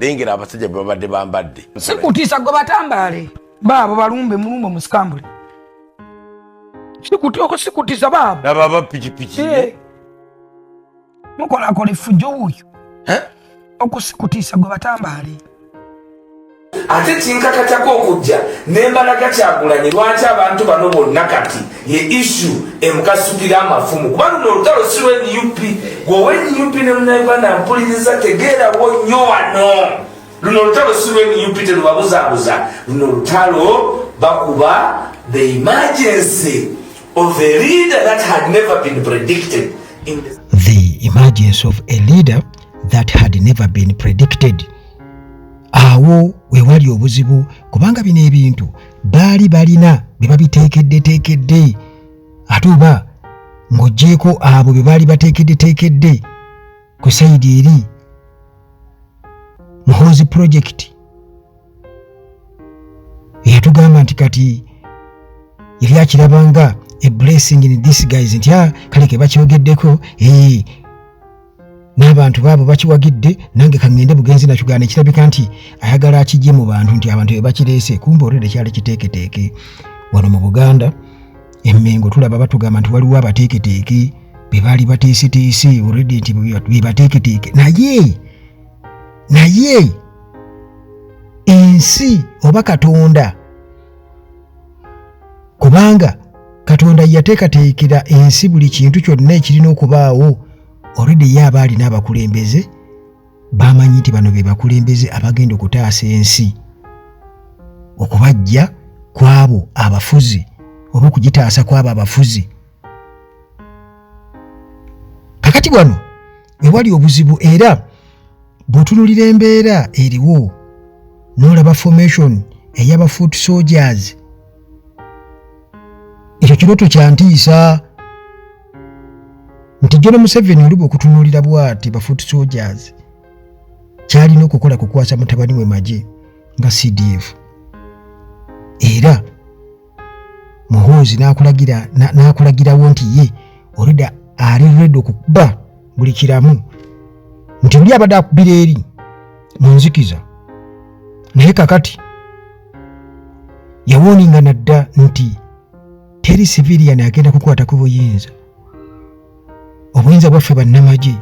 Lengera abasajja bwe babadde bambadde. Sikutiisa gwe batambaale baabo balumbe mulumbe musikambule. Sikutiisa baabo. Laba aba pikipiki. Eh. Mukolakola effujjo wuuyo. Okusikutiisa gwe batambaale. Ate kinkakatako okujja nembalaga Kyagulanyi lwaki abantu bano bonna kati ye issue emukasukira amafumu, kuba luno olutalo si lwa NUP. Gwe owa NUP ne munnayuganda mpuliriza, tegeerawo nnyo wano. Luno olutalo si lwa NUP, terubabuzabuza. Luno olutalo bakuba the emergency of a leader that had never been predicted in the The emergence of a leader that had never been predicted. Awo we wali obuzibu, kubanga bino ebintu baali balina bye babiteekeddeteekedde, ate oba ng'oggyeeko abo bye baali bateekeddeteekedde ku sayidi eri Muhoozi Project eyatugamba nti kati yali akiraba nga a blessing in disguise, nti kale ke bakyogeddeko, n'abantu baabo bakiwagidde, nange kaŋŋende bugenzi nakigaana. Ekirabika nti ayagala akijje mu bantu nti abantu be bakireese, kumbe olwedde kyali kiteeketeeke. Wano mu Buganda Emmengo tulaba batugamba nti waliwo abateeketeeke be baali bateeseteese already nti be bateeketeeke, naye ensi oba Katonda, kubanga Katonda yateekateekera ensi buli kintu kyonna ekirina okubaawo, already ye aba alina abakulembeze bamanyi nti bano be bakulembeze abagenda okutaasa ensi okubajja kw'abo abafuzi oba okugitaasa kw'abo abafuzi. Kakati wano ewali obuzibu, era bw'otunuulira embeera eriwo n'olaba formation ey'aba foot soldiers, ekyo kirooto kya ntiisa nti General Museveni oli bw'okutunuulira bw'ati ba foot soldiers kyalina okukola kukwasa mutabani we magye nga CDF, era Muhoozi n'akulagirawo nti ye olida ali ready okukuba buli kiramu, nti buli abadde akubira eri mu nzikiza, naye kakati yawooninga nadda nti teri civilian agenda kukwata ku buyinza, obuyinza bwaffe bannamagye.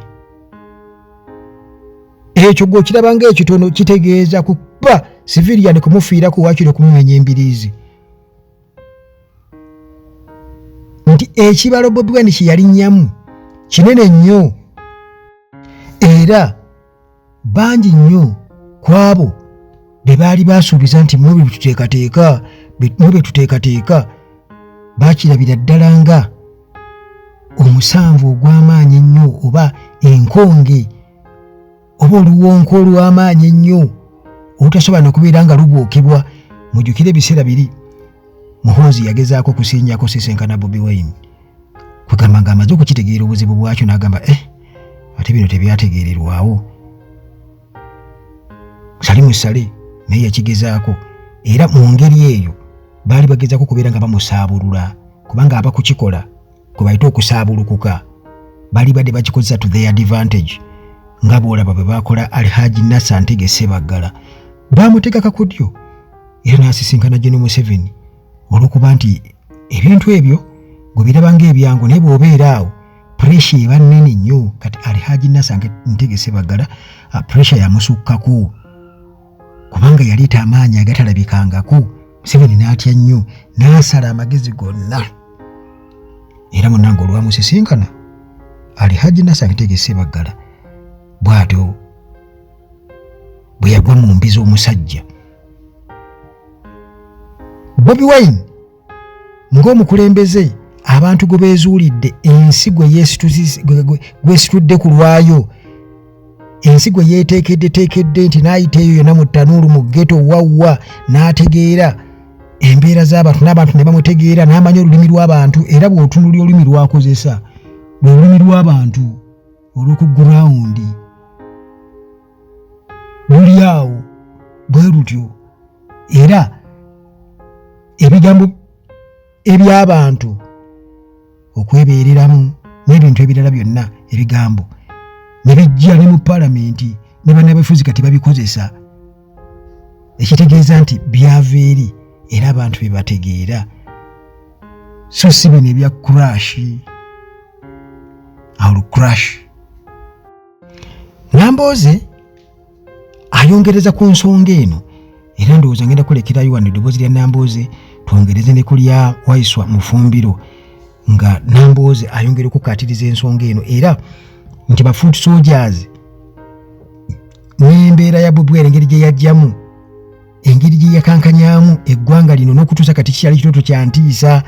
Ekyo gwe okiraba ng'ekitono, kitegeeza kuba civilian kumufiirako wakiri okumumenya embiriizi, nti ekibalo Bobi Wine kye yalinnyamu kinene nnyo, era bangi nnyo ku abo be baali basuubiza nti mmwe bye tuteekateeka, mmwe bye tuteekateeka, baakirabira ddala nga omusanvu ogw'amaanyi ennyo oba enkonge oba oluwonko olw'amaanyi ennyo olutasobola n'okubeera nga lubuukibwa. Mujjukire ebiseera biri Muhoozi yagezaako okusiinyako sisinkana Bobi Wine, kwegamba ng'amaze okukitegeera obuzibu bwakyo n'agamba ate bino tebyategeererwawo, Salimu Sale naye yakigezaako, era mu ngeri eyo baali bagezaako okubeera nga bamusaabulula, kubanga abakukikola kwe bayita okusaabulukuka bali badde bakikozesa to their advantage, nga bw'olaba bwe baakola Alhaji Nasser Ntege Ssebaggala, baamutega kakudyo era n'asisinkana General Museveni, olw'okuba nti ebintu ebyo gwe biraba ng'ebyangu, naye bw'obeera awo pressure eba nnene nnyo. Kati Alhaji Nasser Ntege Ssebaggala pressure yamusukkako, kubanga yaleeta amaanyi agatalabikangako. Museveni n'atya nnyo n'asala amagezi gonna, era munnange olwamusisinkana Alhaji Nasser Ntege Ssebaggala bw'atyo bwe yagwa mu mbi z'omusajja. Bobi Wine ng'omukulembeze abantu gwe beezuulidde, ensi gwe gwesitudde ku lwayo, ensi gwe yeeteekeddeteekedde nti n'ayita eyo yonna mu ttanuulu mu ghetto wawwa n'ategeera embeera z'abantu n'abantu ne bamutegeera, n'amanya olulimi lw'abantu, era bw'otunuulira olulimi lw'akozesa lwe lulimi lw'abantu olw'oku ground luli awo bwe lutyo, era ebigambo eby'abantu okwebeereramu n'ebintu ebirala byonna ebigambo ne bijja ne mu paalamenti. Ne bannabyabufuzi kati babikozesa, ekitegeeza nti byava eri era abantu bye bategeera, so si bino ebya crash awl crash. Nambooze ayongereza ku nsonga eno, era ndowooza ngenda kulekerayo wano eddoboozi lya Nambooze, twongereze ne ku lya Waiswa Mufumbiro, nga Nambooze ayongera okukaatiriza ensonga eno, era nti ba foot soldiers n'embeera ya Bobi Wine, engeri gye yajjamu, engeri gye yakankanyamu eggwanga lino n'okutuusa kati kikyali kirooto kya ntiisa,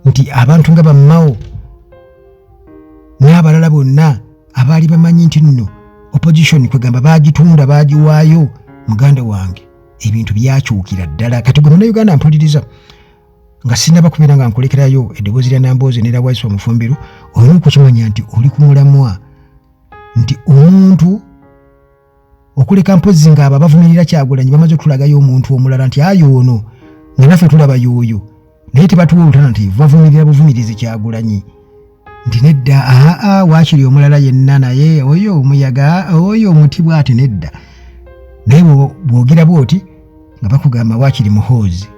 nti abantu nga bammawo n'abalala bonna abaali bamanyi nti nno opposition kwegamba bagitunda, bagiwaayo. Muganda wange, ebintu byakyukira ddala. Kati gwe Munnayuganda mpuliriza, nga sinaba kubeera nga nkulekerayo eddoboozi lya Namboozi nera Waiswa Mufumbiro, olina okukimanya nti oli ku mulamwa, nti omuntu okuleka mpozzi ng'abo abavumirira Kyagulanyi bamaze okutulagayo omuntu omulala nti ayo ono nga naffe tulaba y'oyo, naye tebatuwa olutana nti bavumirira buvumirizi Kyagulanyi, nti nedda, aa, waakiri omulala yenna, naye oyo omuyaga, oyo omuti bw'ati, nedda. Naye bw'ogira bw'oti nga bakugamba waakiri Muhoozi.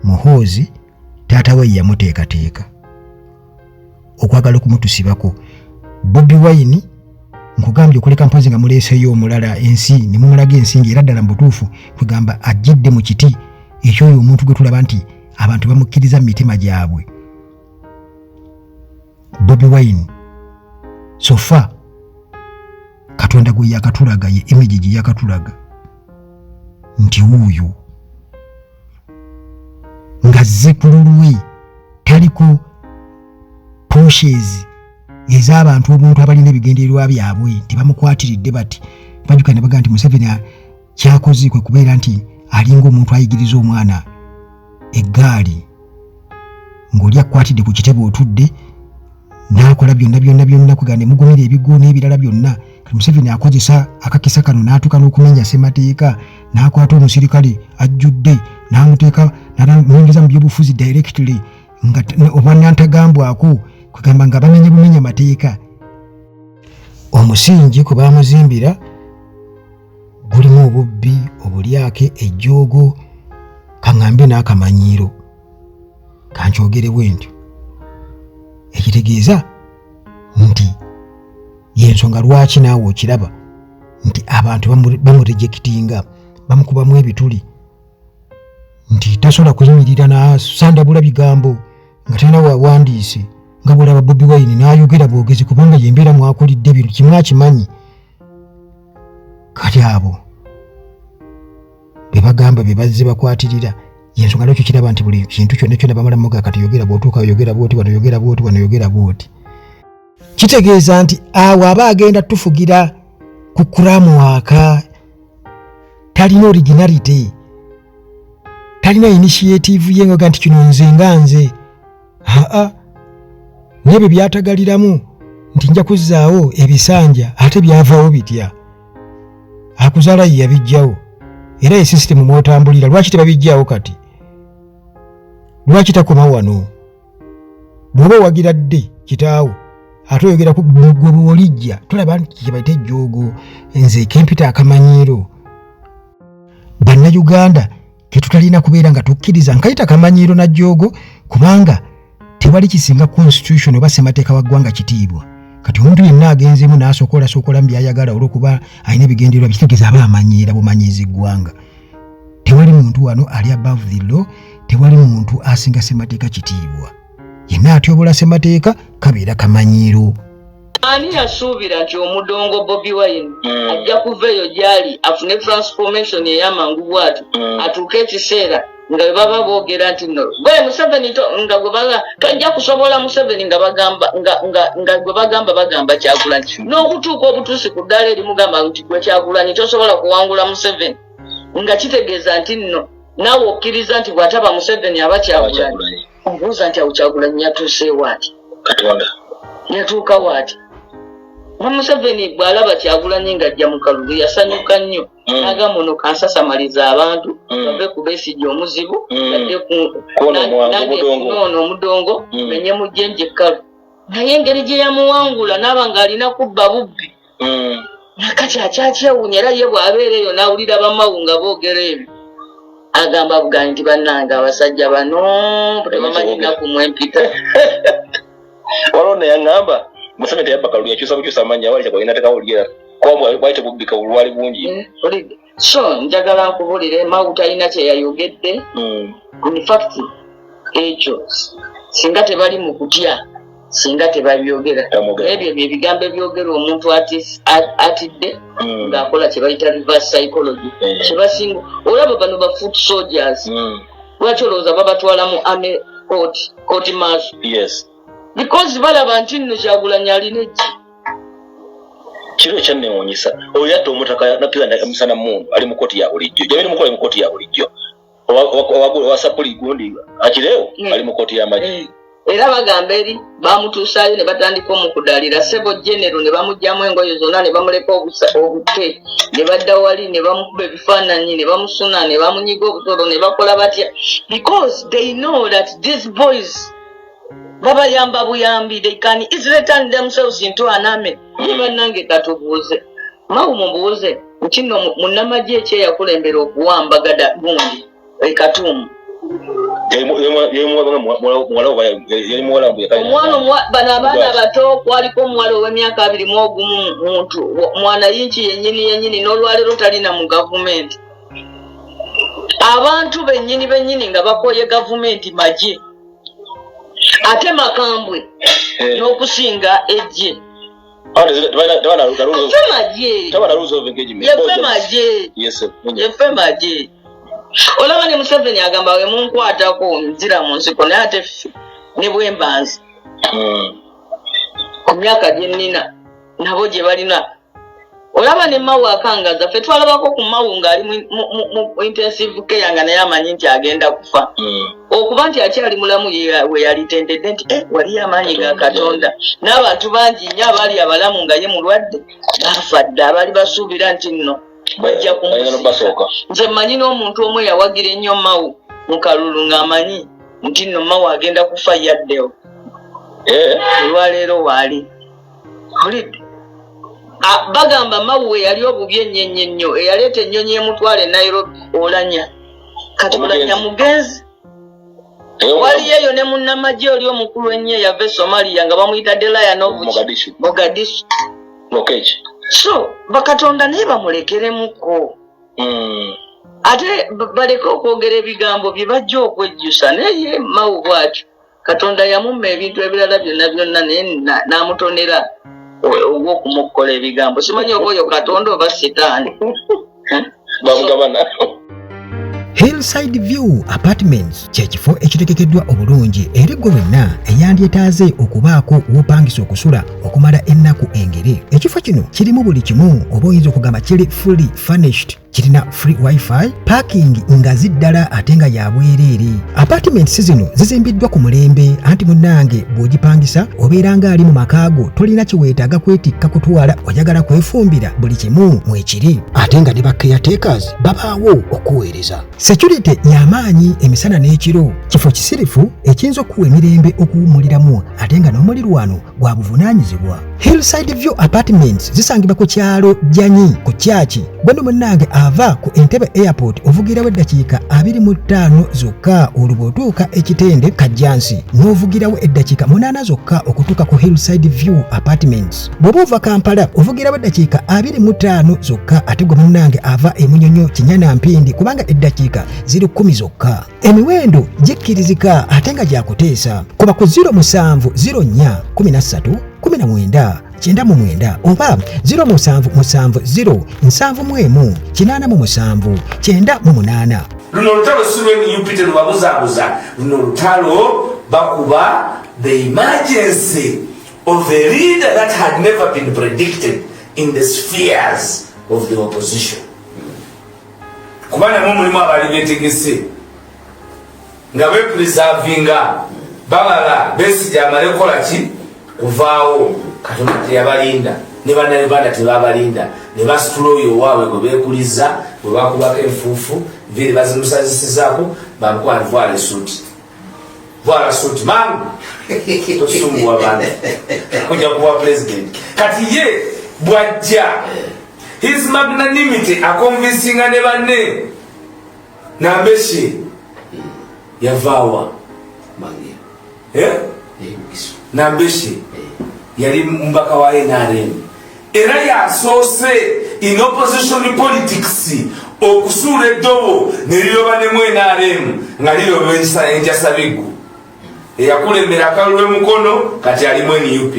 Muhoozi taata we yamuteekateeka okwagala okumutusibako Bobi Wine. Nkugambye, okuleka mpozi nga muleeseyo omulala ensi ne mumulaga ensi nga era ddala mu butuufu kwegamba ajjidde mu kiti ekyoyo omuntu gwe tulaba nti abantu bamukkiriza mu mitima gyabwe. Bobi Wine so far Katonda gwe yakatulaga, ye image gye yakatulaga nti wuuyo ng'azze ku lulwe, taliko pushes ez'abantu obuntu abalina ebigendererwa byabwe nti bamukwatiridde bati bajuka ne bagaa nti Museveni kyakoze kwe kubeera nti alinga omuntu ayigiriza omwana eggaali, ng'oli akwatidde ku kitebe otudde n'akola byonna byonna byonna kwega ne mugumira ebigo n'ebirala byonna. Kati Museveni akozesa akakisa kano n'atuuka n'okumenya ssemateeka, n'akwata omusirikale ajjudde n'amuteeka n'amuyingiza mu byobufuzi directly nga obwannantagambwako, kwegamba nga bamenye bumenya mateeka. Omusingi kwe baamuzimbira gulimu obubbi, obulyake, ejjoogo, kaŋŋambe n'akamanyiiro, kankyogere bwe ntyo, ekitegeeza nti yensonga lwaki naawe okiraba nti abantu bamurejectinga, bamukubamu ebituli, nti tasobola kuyimirira nasandabula bigambo nga talina wawandiise, nga bwolaba Bobi Wine n'ayogera bwogezi, kubanga yembeera mwakulidde ebintu kimu akimanyi. Kati abo be bagamba be bazze bakwatirira, yensonga lwaki kiraba nti buli kintu kyonna kyonna bamala muga kati yogera bw'otuuka, yogera bwoti wano, yogera bwoti wano, yogera bwoti, kitegeeza nti awo aba agenda tufugira ku kuramuwaaka. Talina originality, talina initiative ye nga nti kino nze nga nze aa. N'ebyo byatagaliramu nti nja kuzzaawo ebisanja, ate byavaawo bitya? Akuzaala ye yabijjawo, era ye sisitemu mwotambulira. Lwaki tebabijjaawo kati? Lwaki takoma wano? Bw'oba owagira dde kitaawo, ate oyogera ku gwe bw'olijja, tolaba nti kyebaita ejjoogo? Nze kempita akamanyiiro. Bannayuganda ketutalina kubeera nga tukkiriza, nkayita kamanyiiro na jjoogo, kubanga tewali kisinga constitution oba ssemateeka wa ggwanga kitiibwa. Kati omuntu yenna agenzemu n'asokolasokola mu byayagala olw'okuba alina ebigendererwa, kitegeeza aba amanyiira bumanyiizi ggwanga. Tewali muntu wano ali above the law, tewali muntu asinga ssemateeka kitiibwa. Yenna atyobola ssemateeka kabeera kamanyiiro. Ani yasuubira nti omudongo Bobi Wine ajja kuva eyo gy'ali afune transformation ey'amangu bw'atyo, atuuke ekiseera nga bwe baba boogera nti no gwe Museveni nga gwe baga tojja kusobola Museveni, nga bagamba nga gwe bagamba bagamba Kyagulanyi, n'okutuuka obutuusi ku ddaala erimugamba nti gwe Kyagulanyi tosobola kuwangula Museveni, nga kitegeeza nti nno naawe okkiriza nti bw'ataba Museveni aba Kyagulanyi? Obuuza nti awo Kyagulanyi yatuuseewo ati? Katonda. Yatuukawo ati? Ne Museveni bw'alaba Kyagulanyi ng'ajja mu kalulu yasanyuka nnyo, n'agamba ono kansasamaliza abantu bave ku Besigye omuzibu, badde Kwono omwangu, nange omudongo. Ono omudongo, menye mujjenje ekkalu. Naye engeri gye yamuwangula n'aba ng'alina kubba bubbi. Nakati akyakyewuunya, era ye bw'abeera eyo n'awulira bamawu nga boogera ebyo, agamba buganyi nti bannange abasajja bano tebamanyi nnaku mwempita. Waliwo neyaŋŋamba Museveni teyabba kalulu, yakyusa bukyusa amannya, wali kyakwalina tekawulira kuba bwali tebubbika, lwali bungi. So njagala nkubulire, Mawu talina kye yayogedde. In fact ekyo singa tebali mu kutya, singa tebabyogera. Tamwogera. Ebyo bye bigambo ebyogera omuntu atidde ng'akola kye bayita reverse psychology. Kyebasinga olaba bano ba foot soldiers, lwaki olowooza babatwala mu army court martial? Because balaba nti nno Kyagulanyi alina eggi. Kiro ekyanneewuunyisa, oyo yatta omutaka nakkiriza musana mundu ali mu kooti ya bulijjo, Jamiri Mukulu ali mu kooti ya bulijjo, owa sapuli gundi akireewo ali mu kooti y'amagye. Era bagamba eri bamutuusaayo ne batandika omukudaalira sebo genero, ne bamugyamu engoye zonna ne bamuleka obute, ne badda wali ne bamukuba ebifaananyi ne bamusuna ne bamunyiga obusolo ne bakola batya, because they know that these boys babayamba buyambi, they can easily turn themselves into an army. Ye bannange, katubuuze Mawu, mubuuze nti nno munnamagye eki eyakulembera okuwamba gada gundi ekatuumu? Yali muwala oba yali muwala mbu Omwana bano abaana abato, kwaliko omuwala ow'emyaka 21, muntu mwana yinki yennyini yennyini, n'olwaleero talina mu gavumenti. Abantu bennyini bennyini nga bakoye gavumenti magye, ate makambwe n'okusinga ejje. Ffe magye. Taba na rules of engagement. Yeffe magye. Yes, sir. Yeffe magye. Olaba ne Museveni agamba we munkwatako nzira mu nsiko, naye ate ffe ne bwembanzi ku myaka gye nnina nabo gye balina. Olaba ne Mawu akangaza, ffe twalabako ku Mawu ng'ali mu intensive care, nga naye amanyi nti agenda kufa. Okuba nti akyali mulamu we yalitendedde nti waliyo amaanyi ga Katonda. N'abantu bangi nnyo abaali abalamu nga ye mulwadde baafa dda, abaali basuubira nti nno bajja Ayinza kumusiika. N'obasooka. Nze mmanyi n'omuntu omu eyawagira ennyo Mawu mu kalulu ng'amanyi nti nno Mawu agenda kufa, yaddewo. Olwaleero waali olidde. Bagamba Mawu we yali obubi ennyo ennyo ennyo, eyaleeta ennyonyi emutwala e Nairobi, Olanya. Kati Omugenzi. Olanya mugenzi. Waliyo eyo ne munnamagye oli omukulu ennyo eyava e Somalia nga bamuyita the Lion of Mogadishu. Mogadishu. Lokech. So bakatonda naye bamulekeremuko, ate baleke okwogera ebigambo bye bajja okwejjusa. Naye ye Mawu bw'atyo Katonda yamumma ebintu ebirala byonna byonna, naye n'amutonera ogw'okumukola ebigambo. Simanyi oba oyo Katonda oba Sitaani. Bamugabana. Hillside View Apartments kye kifo ekitegekeddwa obulungi eri ggwe wenna eyandyetaaze okubaako w'opangisa okusula okumala ennaku engere. Ekifo kino kirimu buli kimu, oba oyinza okugamba kiri fully furnished. Kirina free wifi, parking ngazi ddala ate nga ya bwereere. Apartments zino zizimbiddwa ku mulembe, anti munnange bw'ogipangisa obeera ng'ali mu maka go, tolina kye weetaaga kwetikka kutwala. Oyagala kwefumbira, buli kimu mwekiri, ate nga ne ba caretakers babaawo okuweereza. Security y'amaanyi emisana n'ekiro. Kifo kisirifu ekiyinza okuwa emirembe okuwummuliramu, ate nga n'omulirwano gwa buvunaanyizibwa. Hillside View Apartments zisangibwa ku kyalo Jjanyi ku Kyaki. Gweno munnange ava ku Entebbe Airport ovugirawo eddakiika 25 zokka, olwo bw'otuuka Ekitende Kajjansi n'ovugirawo eddakiika 8 zokka okutuuka ku Hillside View Apartments. Bw'oba ova Kampala ovugirawo eddakiika 25 zokka, ate gwe munnange ava Emunyonyo, Kinyana, Mpindi, kubanga eddakiika ziri 10 zokka. Emiwendo gikkirizika ate nga gyakuteesa. Kuba ku 07 04 13 19 99 oba 0770 71 87 98. Luno olutalo si lwe NUP, telubabuzaabuza. Luno olutalo bakuba the emergency of a leader that had never been predicted in the spheres of the opposition, kuba namwe mulimu abaali betegese nga bepreservinga, babala Besigye amale kukola ki, kuvaawo. Katonda teyabalinda, ne Bannayuganda tebabalinda, ne basitula oyo owaabwe gwe beekuliza, bwe bakubako enfuufu, nviiri bazimusazisizaako, bamukwantwala esuuti. Vala suti mangu, tosumbuwa bantu, ojja kuba president. Kati ye bwajja, his magnanimity aconvincinga ne banne. Nambeshe yavaawa? Eh? Nambeshe yali mubaka wa NRM, era yasoose in opposition politics okusuula eddobo neriroba nemu NRM nga liroba enjasabiggu eyakulembera akalulu emukono. Kati alimu NUP,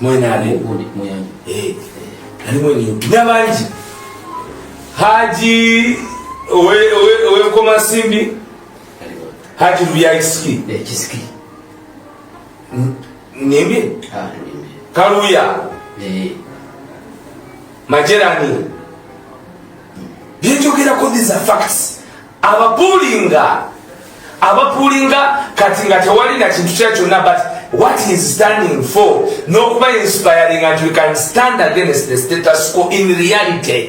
mu NRM. Alimu NUP nabangi. Haji owenkomasimbi, Haji Luyakisiki. Kisiki. Nimbye? Kaluya Majerani, byenjogerako, these are facts. Abapulinga kati nga tewali na kintu kya kyonna, but what he is standing for n'okuba inspiring, and we can stand against the status quo in reality.